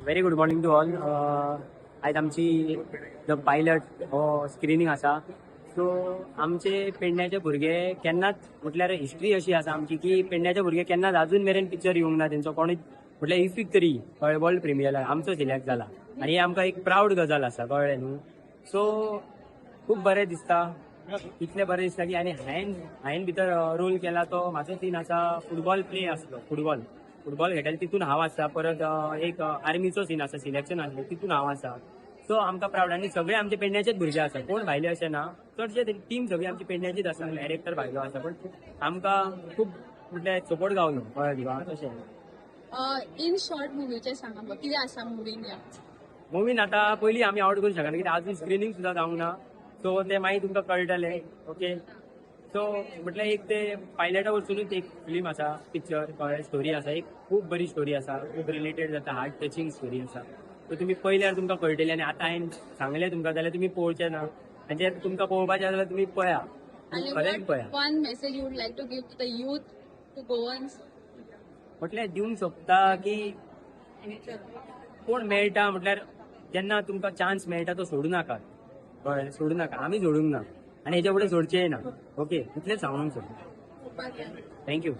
Very good morning to all. आयज आमची the pilot हो स्क्रिनींग आसा. सो आमचे पेडण्याचे भुरगे केन्नाच, म्हटल्यार हिस्ट्री अशी आसा आमची की पेडण्याचे भुरगे केन्नाच अजून मेरेन पिक्चर येवंक ना तेंचो कोणूच, म्हटल्यार इफीक तरी, कळ्ळें, वर्ल्ड प्रिमियराक आमचो सिलेक्ट जाला आनी ही आमकां एक प्रावड गजाल आसा, कळ्ळें न्हू. सो खूब बरें दिसता, इतलें बरें दिसता की आनी हांवें भितर रोल केला तो म्हाजो सीन आसा, फुटबॉल प्ले आसलो, फुटबॉल खेळटाले तितून हांव आसा. परत एक आर्मीचो सीन आसा, सिलेक्शन आसलें, तितून हांव आसा. सो आमकां प्रावड आनी सगळे आमचे पेडण्याचेच भुरगे आसा, कोण भायले अशें ना. चडशे टीम सगळी आमची पेडण्याचीच आसा. डायरेक्टर भायलो आसा, पण आमकां खूब म्हटल्यार सपोर्ट गावलो, कळ्ळें तुका, तशें. इन शॉर्ट मुवीचें सांगा म्हाका, कितें आसा मुवीन ह्या? मुवीन आतां पयलीं आमी आवट करूंक शकना कित्याक अजून स्क्रिनींग सुद्दां जावंक ना. सो ते मागीर तुमकां कळटलें. ओके, सो म्हटल्यार एक ते पायलटा वरसुनूच एक फिल्म आसा, पिक्चर, कळ्ळें, स्टोरी आसा, एक खूब बरी स्टोरी आसा, खूब रिलेटेड जाता, हार्ट टचिंग स्टोरी आसा. सो तुमी पळयल्यार तुमकां कळटलें आनी आतां हांवें सांगलें तुमकां जाल्यार तुमी पळोवचें ना आनी जे तुमकां पळोवपाचें जाल्यार तुमी पळया. आनी खरेंच पळया. One message you would like to give to the youth, to Goans? म्हटल्यार दिवंक सोदता की कोण मेळटा, म्हटल्यार जेन्ना तुमकां चान्स मेळटा तो सोडू नाका, कळ्ळें, सोडू नाका. आमी सोडूंक ना आनी हेच्या फुडें सोडचेय ना. ओके, इतलेंच सांगूंक सोदता. Thank you.